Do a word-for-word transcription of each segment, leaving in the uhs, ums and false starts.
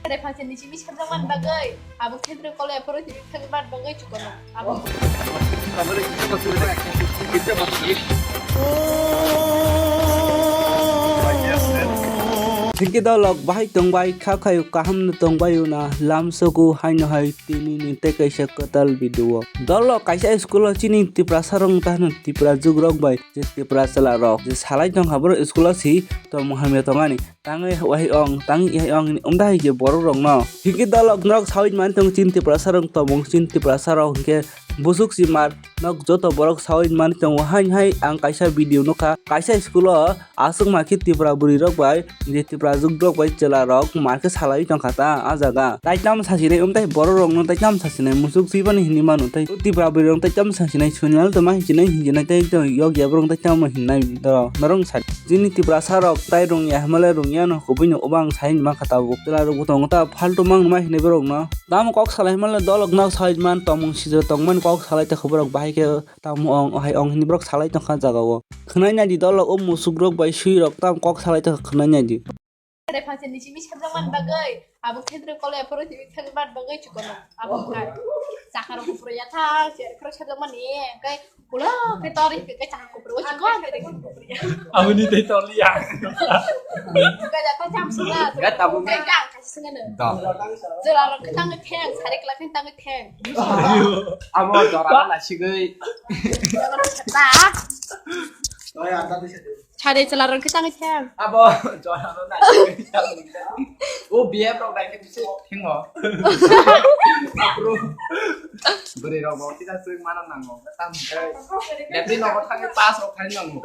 Rephang se nisi mi sabjak man bagwi, abo khe bwrwi kole phoro tini thang man bagwi chukono. Abo. Thengkhe dolok bahai tongbai, kha khayu kaham no tongbai una, lam soku haino hai tini ni tei kaisa kwtal video. Dolok kaisa school o chini Tiprasa rok tano Tipra jug rok bai je Tipra chwla rok je salai tongkha borok school o si tongmung hamya tongani. Tangwi wahai ong, tangwi ihai ong, hwnwi wngdahai je borok rokno. Hinkhe dolok norok sawi mani tongo chini Tiprasa rok tongmung, chini Tiprasa rok hinkhe busuk si mar nok joto borok sawi mani tongo. Hain hai ang kaisa video nukha, kaisa school o aswk ma khe Tipra bwrwi rok bai, je Tipra jug rok bai chwla rok ma khe salai tongkha ta ah jaga. Tai tamo sasinai, um, tai borok rokno tai tamo sasinai, musuk si bani hinwi mano, tai Tipra bwrwi rok tai tamo sasinai, sunil to ma hinsinai, hinsinai tai to yok ya borok tai tamo hinnai do, norok sa. Chini Tiprasa rok tai rwngya hwnmale rwngya no kubui no obo ang sai ni mankha tabuk. Chwla rok bo tongo ta faltu mang ma hinwi borok no. Tamo kok salai hwnmale dolok no sai man tongmung sijra tongmani kok salai ta khe borok bahai khe tamo ong ohai ong hinwi borok salai tongkha jaga o. Khwnai nai di dolok o musuk rok bai sui rok tamo kok salai ta khwnai nai di. Rephang se nisi mi sabjak man bagwi, abo khe bwrwi kole phoro tini thang man bagwi chukono. Abo kha. Chakha rok kupro ya tha, se khoro sabjak mani, kai Ulo, ke tori ke ke chang kupro, chikon ke ke kupro. Aboni tei tori ya. Ke ja ta cham suna. Ga tabung. Ke ga ka suna ne. Da. Jora ro ke tang theng, sare kla ke tang theng. Abo jora la sigoi. Ta. Sare chwla ro ke tang theng. Abo jora ro la sigoi. O B F rok dai ke bisi thengo. Apro. Bwrwi rok bo kisa swk mana nango. Tam hwnkhe. Lepri nogo thangwi pass rok khai nango.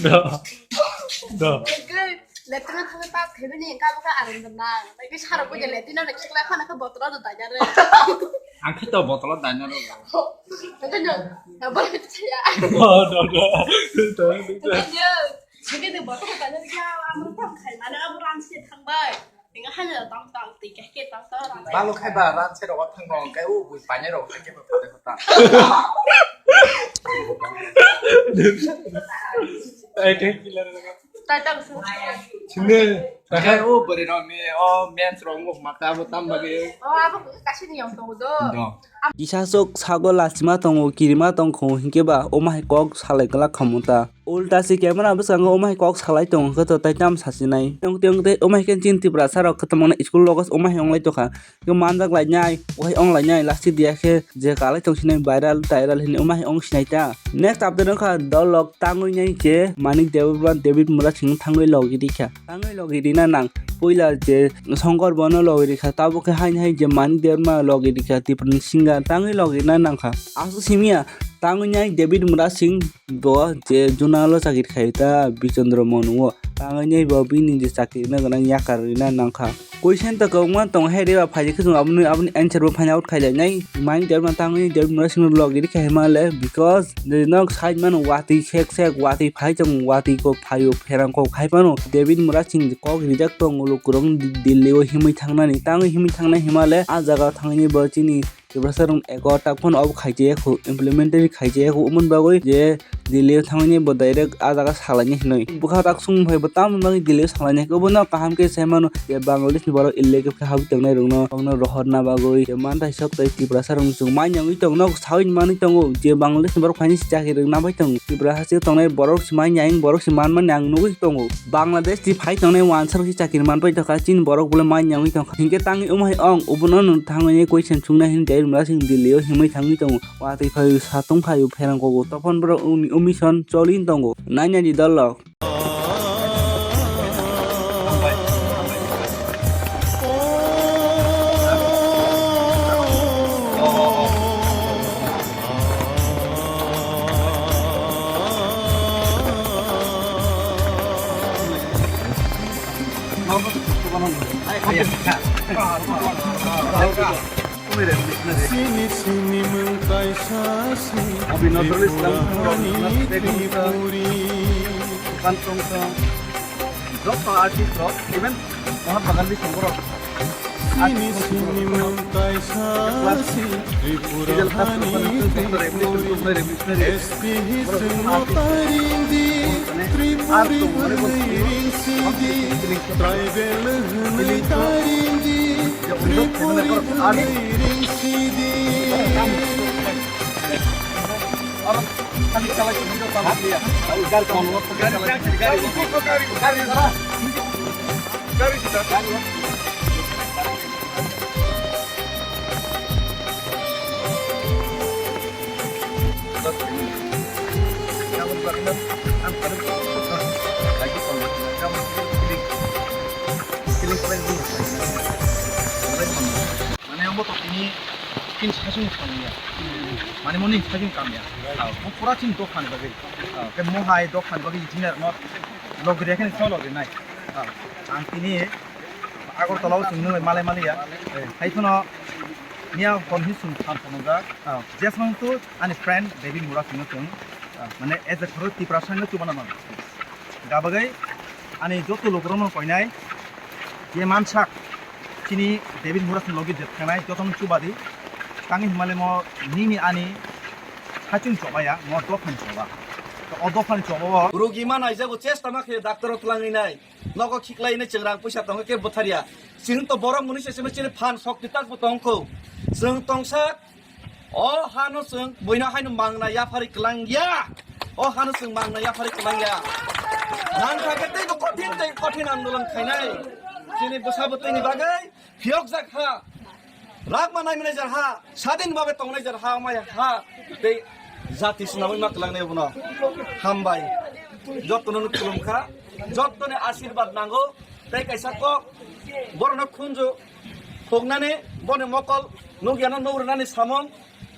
Do. Do. Lepri no thangwi pass khai bini ka buka aram da nang. Lagi sarok buja lepri no lekhi kla khana kha botolo do dajar. Ang khe to botolo dajar. Hwnkhe no. Na bol bit ya. Do do do. Do do. Sini de botolo dajar ya amro tam khai mana amro ang se thangbai. Tengah hanya tang tang, tengah ke tang tang, tang tang. Balu khai ba ran se rok thang rong kai u bui panya rok khai ke ba pade kota. Ai ke kila rok. Tai tang su. Sini. Kai u bari rok ni o mens rok muk maka bo tam bagi. Oh, abo kasi ni yang tong do. Do. Kisa sok sago lachima tongo, kirima tongkho hinkhe ba omo hai kok salai glak khamu ta. Ulta se camera bwskango omo hai kok salai tongo khe to tai tam sasinai. Tong tong tei omo hai khe chini Tiprasa rok khe tongmani school logo omo hai wnglai tongkha. Khe manjak lainai, omo hai wng lainai, lastik diya khe je kalai tong sinai viral tiral hinwi omo hai wng sinai ta. Next update wngkha dolok tangwi nai khe Manik Debbarma David Murasing thangwi logi rikha. Tangwi logi rina nang puila je Songkor bono logi rikha, tabuk khe haini hai je Manik Debbarma logi rikha Tiprani singer tangwi logi rina nangkha. Aswk simiya tangwi nai David Murasing bo je junalo chakri khai ta Bichandra Mon o tangwi nai bo bini je chakri rina gwnang yakar rina nangkha. Question to kwbangma tongo hai reba phaidi khe chwng aboni aboni answer bo find out khai lai nai. Manik Debbarma tangwi David Murasing logi rikha hima le because je nok side mano watwi sek sek watwi phai chwng watwi ko phaio pherang ko khai phano David Murasing kok rijak tongo lukurok Delhi o himwi thangnani tangwi himwi thangnai hima le ah jaga thangwi bo chini Tiprasa rok ego tak phano obo khaijaya khu implementary khaijaya khu umoni bagwi je Delhi o thangwi bo direct ah jaga salaini hinwi bwkha tak sung phai bo tamoni bagwi Delhi o salaini obo no kaham khe sai mano je Bangladesh ni borok illegal khe habwi tongnai rokno rokno rohorna bagwi je manthai sok tei Tiprasa rok chwng manya wngwi tongno sawi manwi tongo je Bangladesh ni borok phaini chakri rwna bai tongo Tiprasa se tongnai borok se manya wng borok se man mani ang nugwi tongo. Bangladesh ni phai tongnai wansa rok se chakri manpai tongkha, chini borok bole mai nyangwi tongkha. Hinkhe tangwi omo hai ong, obono no thangwi question chuknai hwnwi David Murasing Delhi o himwi thangwi tongo. Watwi phaio, satung phaio, pherang kogo, tophon borok uni-, umison choli tongo. Nainani dolok. Sini sini mung kaisa si Tripura hani Tripuri. Joto artist rok, even Mahatma Gandhi song borok. Sini sini mung kaisa si Tripura hani Tripuri. S P hi sung no taring di Tripuri bwlwi ring sing di. Tribal hwnwi taringdi, Tripuri hwnwi ringsi di. Mane omo to tini, tini sachung thangya. Mane moni sachung kamya. Bo pura tini dophani bagwi. Ke mohai dophani bagwi engineer no logri khe cholo rinai. Ang tini Agartala o chwng nung malai maliya. Hai phano miya hor hi chwng tham phano jak. Jeswng tu ani friend David Mura chwngno chwng, mane as a khoro Tiprasa no chubana nang. Gabagwi ani joto logorokno koinai je mansak chini David Mura chwng logi je thangnai jotono chubadi. Tangwi himale mo nini ani hachung chobaya mo dophani choba. O dophani choba o. Rugi ma naijago chesta ma khe doctor o twlangwi nai. Nogo khiklai hinwi chwng rang puisa tongo khe bwtharya. Chwng to borok mwnwi se chini phan sok titak bo tongkho. Chwng tongsa o hano chwng buino haino mangna yaphari kwlangya. O hano chwng mangna yaphari kwlangya. Nang kha khe teibo kothin tei kothin andolon khainai. Chini bwsa bwtwini bagwi phiyokjak ha. Rak manai mwnai jar ha, sadin babe tongnai jar ha, omai ha, tei jati swnamwi ma kwlangnai abono. Hambai. Jottono no khulum kha, jottoni ashirbad nango, tei kaisa kok, borokno khunju, phoknani, boni mokol, nukyano nugrwnani samung,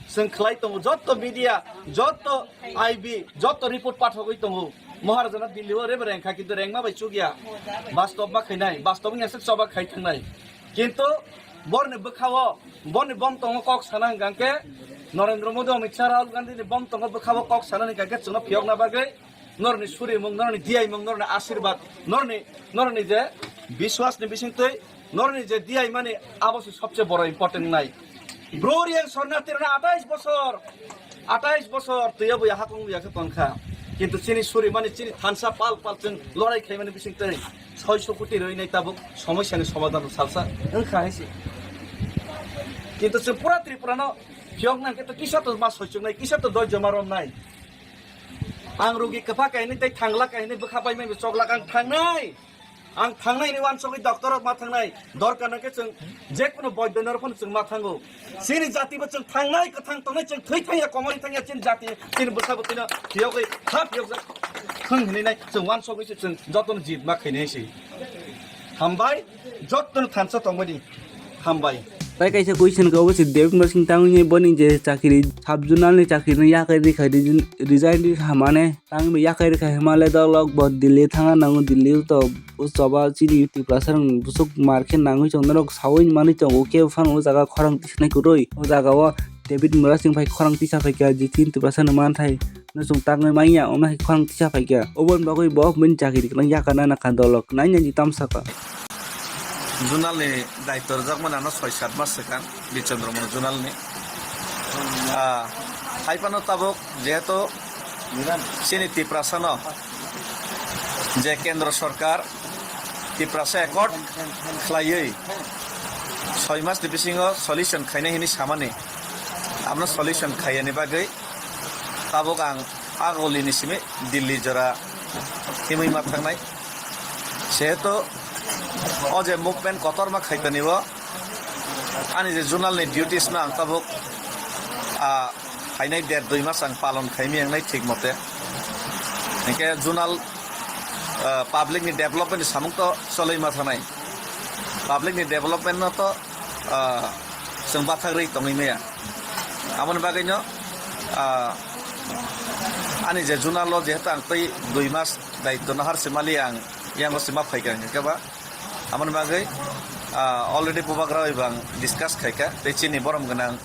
chwng khlai tongo, jotto media, jotto I B, jotto report pathogwi tongo. Maharajana Delhi o rebe rengkha, kintu rengma bai chukya, bastob ma khainai, bastob wngya se choba khai thangnai. Kintu borni bwkhao, borni bom tongo kok sana hwnkha khe Narendra Modi, Amit Shah, Rahul Gandhi ni bom tongo bwkhao kok sana hwnkha khe chwngno phiyokna bagwi norni surimung, norni diyaimung, norni ashirbad, norni, norni je biswas ni bisingtwi, norni je diyaimani abo se sobse boro important nai. Bru Reang Sharnarthi rokno atais bosor, atais bosor twiya buya hakung buya khe tongkha. Kintu chini surimani chini thansa pal pal chwng lorai khaimani bisingtwi soiso koti rwinai tabuk somosyani somadhan salsa wngkha hai se. Kintu chwng pura Tripura no phiyok nang khe to kisa to ma soichuknai, kisa to doijo ma romnai. Ang rugi kwpha kainwi tei thangla kainwi bwkha bai mai chokla ang thangnai. Ang thangnai ni uansugwi doctor rok ma thangnai. Dorkar nang khe chwng jekunu boido norok phano chwng ma thango. Chini jati bo chwng thangnai, kwthang tongnai, chwng thwi thangya, komori thangya, chini jati, chini bwsa bwtwino phiyogwi ha phiyokjak thwng hinwi nai chwng uansugwi se chwng jotono jit ma khainai se. Hambai, jotono thansa tongmani. Hambai. Tai kaisa question khe obo se David Murasing tangwi boni je chakiri sub zonal ni chakiri no yakai rikha, resign, resign rikha mane tangwi yakai rikha himale dolok bo Delhi thangna nango, Delhi to o choba chini Tiprasa rok busuk mar khe nangwi chwng norok sawi manwi tongo, kebo phano o jaga khorang tisanai kwrwi. O jaga o David Murasing phai khorang tisa phaikha, je chini Tiprasa no manthai no chwng tangwi manya, omo hai khorang tisa phaikha. Oboni bagwi bo bini chakiri kwlwng yakarna nakha dolok, naina di tamsaka. Zonal ni daityo rwjakmani ano soi sat mas swkang Bichandra Moni zonal ni. Ah, hai phano tabuk jehetu chini Tiprasa no je Kendra Sorkar Tiprasa Accord khlaiwi soi mas ni bisingo solution khainai hinwi samani, abono solution khaiyani bagwi tabuk ang agoli ni simi Delhi jora himwi ma thangnai. Sehetu o je movement kotorma khaitani o ani je zonal ni duties no ang tabuk, ah, phainai der dui mas ang palon khaimai wngnai thik mote. Hinkhe zonal, ah, public ni development ni samung to choloi ma thangnai. Public ni development no to, ah, chwng bathak rwi tongwi maya. Aboni bagwi no, ah, ani je zonal o jehetu ang tei dui mas daityo no har se mali ang yango se ma phaikha hinkhe ba. Aboni bagwi, ah, already bubagra bai bo ang discuss khaikha, tei chini borom gwnang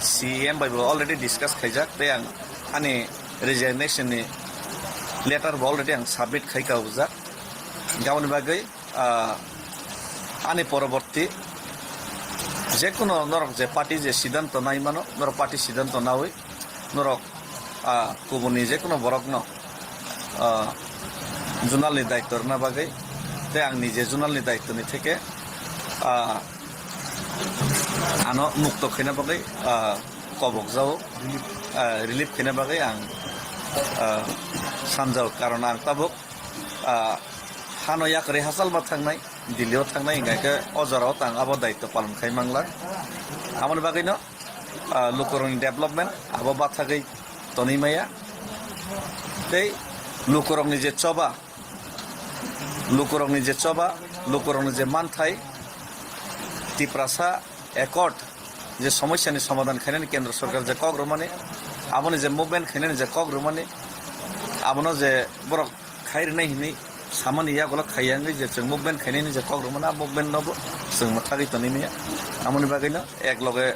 C E M bai bo already discuss khaijak, tei ang ani resignation ni letter bo already ang submit khaikha o bujak. Aboni bagwi, ah, ani poroborti jekuno norok je party je siddhanto nai mano, norok party siddhanto naui norok, ah, kubuni jekuno borokno, ah, zonal ni daityo rwna bagwi Tei ang nije zonal ni daityo ni theke, ah, ano mukto khaina bagwi, ah, kobok jao, ah, relief khaina bagwi ang, ah, sanjao. Karon ang tabuk, ah, hano yakarwi hachal ma thangnai, Delhi o thangnai, hingkha khe o jora o tang abo daityo palon khai mangla. Aboni bagwi no, ah, lukurok ni development abo bathagwi tonwi maya. Tei lukurok ni je choba, lukurokni je choba, lukurokni je manthai, Tiprasa Accord je somosyani somadhan khainani Kendra Sorkar je kok rwmani, aboni je movement khainani je kok rwmani, abono je borok khai rwnai hinwi samani yagulo khaiya wngwi je chwng movement khainani je kok rwmani, a movement nobo chwng mwthagwi tonwi maya. Aboni bagwino ek loge